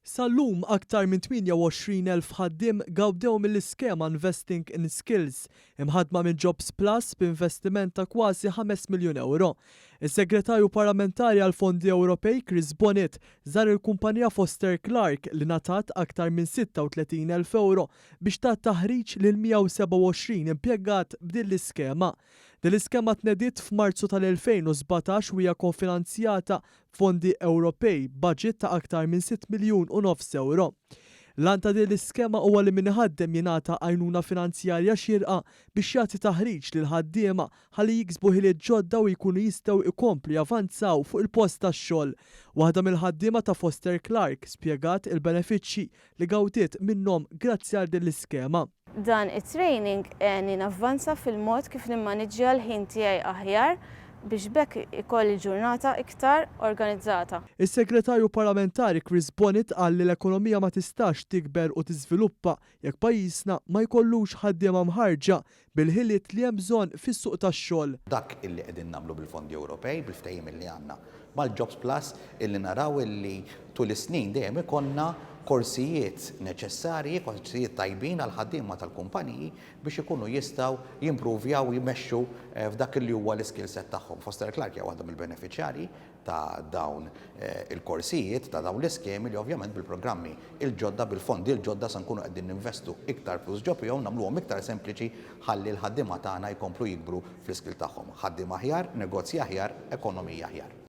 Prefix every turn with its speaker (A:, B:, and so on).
A: Sal-lum aktar minn 28,000 ħaddiem gawdew mill-iskema Investing in Skills, imħaddma minn Jobs Plus b'investiment ta' kważi 5 miljun ewro. Is-Segretarju Parlamentari għall-Fondi Ewropej Chris Bonett żar il-kumpanija Foster Clark li ngħatat aktar minn 36,000 ewro biex tat taħriġ lil 127 impjegat b'din l-iskema. Din l-iskema tnediet f'Marzu tal-2017 u hija kofinanzjata b'fondi Ewropej b'baġit ta' aktar minn 6 miljun u nofs ewro. L-għan ta' din l-iskema huwa li min iħaddem jingħata għajnuna finanzjarja xierqa biex jagħti taħriġ lill-ħaddiema ħalli jiksbu ħiliet ġodda u jkunu jistgħu jkomplu javanzaw fuq il-post tax-xogħol. Waħda mill-ħaddiema ta' Foster Clark spjegat il-benefiċċji li gawdiet minnhom grazzi għal din l-iskema.
B: Dan it-training għeni navvanza fil-mod kif nimmaniġġja l-ħin tiegħi aħjar biex b'hekk ikolli ġurnata iktar organizzata.
A: Is-Segretarju Parlamentari Chris Bonett qal li l-ekonomija ma tistax tikber u tiżviluppa jekk pajjiżna ma jkollux ħaddiema mħarrġa bil-ħiliet li hemm bżonn fis-suq tax-xogħol.
C: Dak illi qegħdin nagħmlu bil-fondi Ewropej, bil-ftehim illi għandna mal-Jobs Plus, illi naraw illi tul is-snin dejjem ikollna korsijiet neċessarji, korsijiet tajbin għall-ħaddiema tal-kumpaniji biex ikunu jistgħu jimpruvjaw u jmexxu f'dak illi huwa l-iskill set tagħhom. Foster Clark hija waħda mill-benefiċjarji ta' dawn il-korsijiet, ta' dawn l-iskemi li ovvjament bil-programmi l-ġodda, bil-fondi l-ġodda se nkunu qegħdin ninvestu iktar flus ġo fihom, nagħmluhom iktar sempliċi ħalli l-ħaddiema tagħna jkomplu jikbru fl-iskill tagħhom. Ħaddiem aħjar, negozji aħjar, ekonomija aħjar.